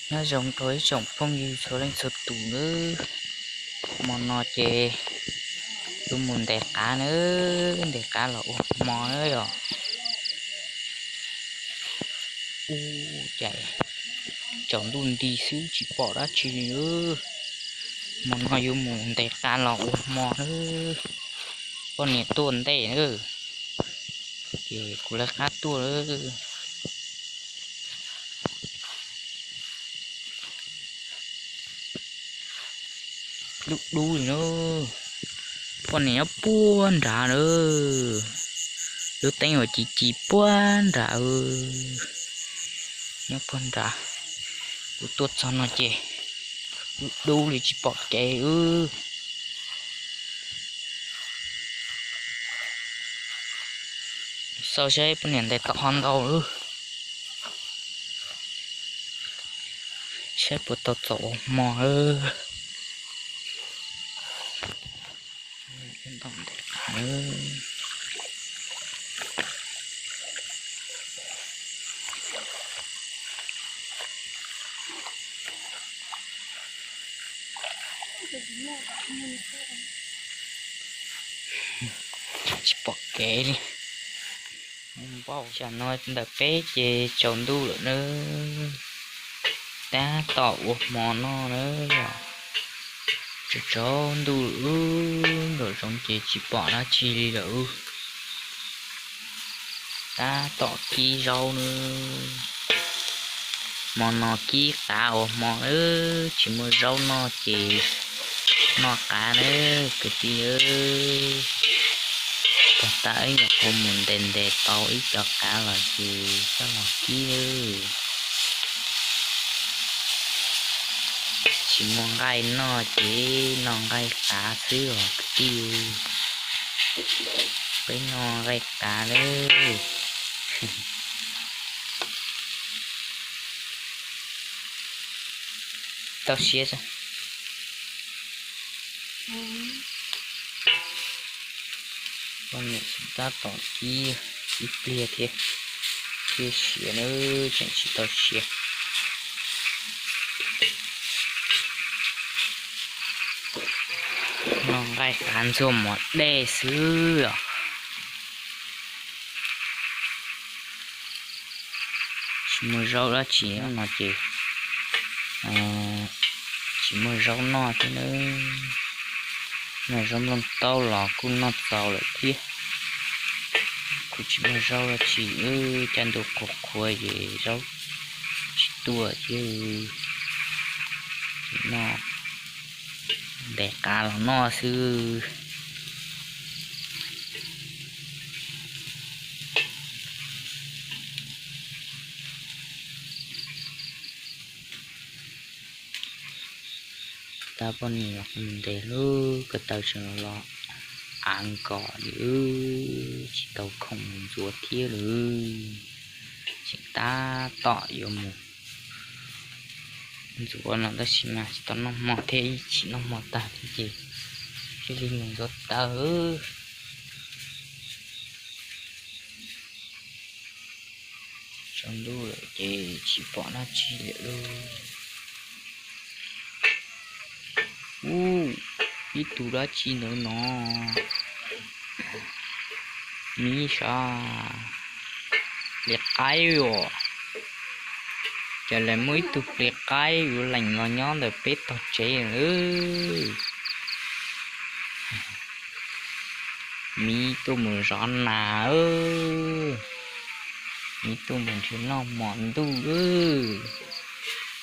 Nyob zoo rau ib tsoom phooj ywg txhua leej txhua tus nawb. Hmo no ces yuav mus ntes qav nawb, ntes qav los ua hmo nawb yom. Ub, cas tsaus ntuj nti xwb tsis pom dab tsi li nawb. Hmo no yuav mus ntes qav los ua hmo nawb. Poj niam tuaj ntej nawb, ces kuv lawv qab tuaj nawb. Dub dub li na. Poj niam nyob puag nrad na. Lub teeb uas ci ci puag nrad, nyob puag nrad. Kuv tuaj txog no ces dub dub li tsis pom kev. Xauj saib poj niam ntes tau qhov ntau lawm. Saib puas tau txaus ua hmo. Tsis pom kev li. Npauj, tam no ntawm peb ces tsaus ntuj lawm nawb. Tab tom ua hmo noj nawb. Tsaus tsaus ntuj lawm, nraum zoov ces tsis pom dab tsi li lawm. Tab tom kib zaub nawb. Hmo no kib qav ua hmo nawb, tsis muaj zaub noj ces noj qav nawb kwv tij. Tag tas wb nyuam qhuav mus ntes ntes tau ib co qav los ces coj los kib nawb. Tsis muaj nqaij noj ces noj nqaij qav xwb os kwv tij. Peb noj nqaij qav nawb. Tau siav. Poj niam tab tom kib ib pliag thiab, thiaj siav nawb, tseem tsis tau siav. Noj nqaij qav ntxuag mov dej xwb os. Tsis muaj zaub dab tsi no ces tsis muaj zaub noj thiab nawb. Noj zaub nplooj taub los kuj noj txaus lawm thiab. Kuj tsis muaj zaub dab tsi, caij ntuj qhuav qhuav ces zaub tsis tuaj thiab. Noj, ntes qav los noj xwb. Tab poj niam los ntes lub ko taw tseem los av nkos li, tsis tau khoom mus ntxuav thiab lawm. Tseem tab tom yuav mus ntxuav no tab sis mas tsis tau noj hmo thiab, ib chim noj hmo tag thiab ces thiaj li mus ntxuav taws. Tsaus ntuj lawm ces tsis pom dab tsi lawm lauj. Ub, ib tug dab tsi ntawd no? Miv sav, plis qaib os. Cas lawv muaj ib tug plis qaib yuav lees los nyob ntawm peb tog tsev lawm. Miv tuaj mus zov nas, miv tuaj mus nrhiav noj hmo ntuj.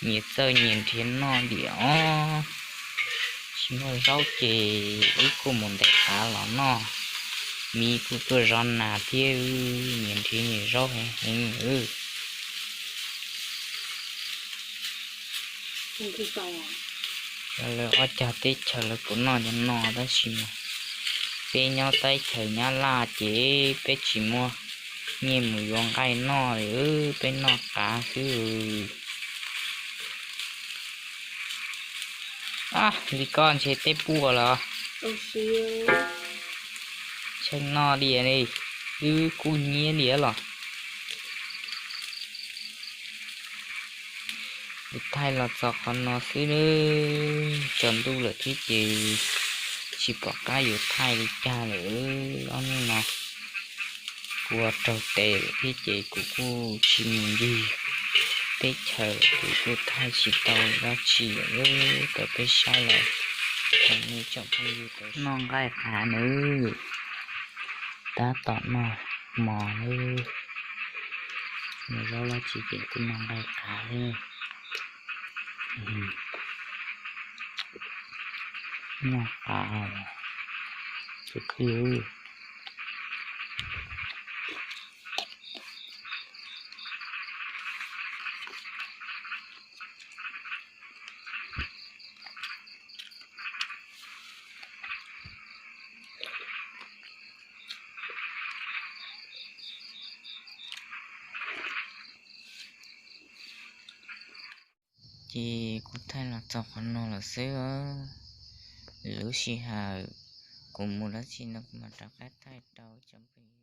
Nyias txawj nyias nrhiav noj diam os. Tsis muaj zaub ces wb kuj mus ntes qav los noj. Miv kuj tuaj zov nas thiab, nyias nrhiav nyias zaub heev heev. Lawv ob cag teb chaws lawv puas noj cov no tab sis mas peb nyob teb chaws Nyab Laj ces peb tsis muaj nyiaj mus yuav nqaij noj li, peb noj qav xwb. Li koj ntshe teb puas los? Tsheej noj diam li, wb kuj nyiab diam los. Kuv thaij los txog qhov no xwb nawb, tsaus ntuj lawm thiab ces tsis pom qab yuav thaij li cas lawm. Ob hnub no kuv ua raug tes lawm thiab ces kuv kuj tsis mus ncig teb chaws, kuv kuj thaij tsis tau dab tsi lawm. Kom peb saib los, nej tsoom phooj ywg, noj nqaij qav nawb, tab tom noj mov nawb. Nws zaub dab tsi ces kuj noj nqaij qav thiab. Noj qav, tus qhib. Ces kuv thaij los txog qhov no lawm xwb os. Lwm lub sij hawm kuv mus dab tsi no kuv mam rov qab thaij rau cov phooj ywg.